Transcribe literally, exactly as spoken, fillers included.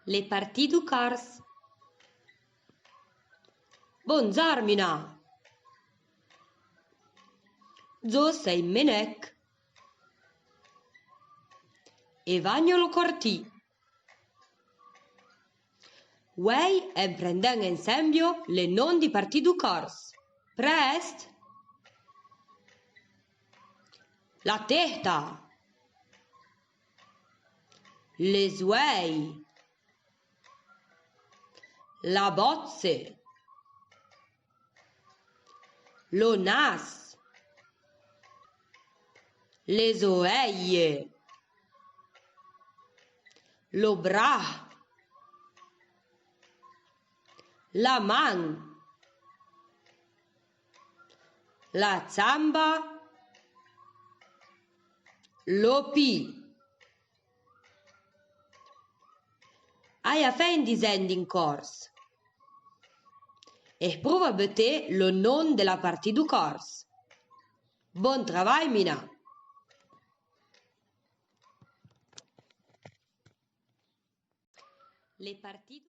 Le parti dou cors. Bondzor, mina. Dzo sei Menec. E vagno lo cortì. Ouei emprendèn ensembio le non di parti dou cors. Prest? La tehta. Le zouei. La botse. Lo nas. Le zoeie. Lo bra. La man. La tsamba. Lo pi. Aia fé en dizèn in cors. E prouva a beté lo non de la parti dou cors. Bon travai, mina. Le parti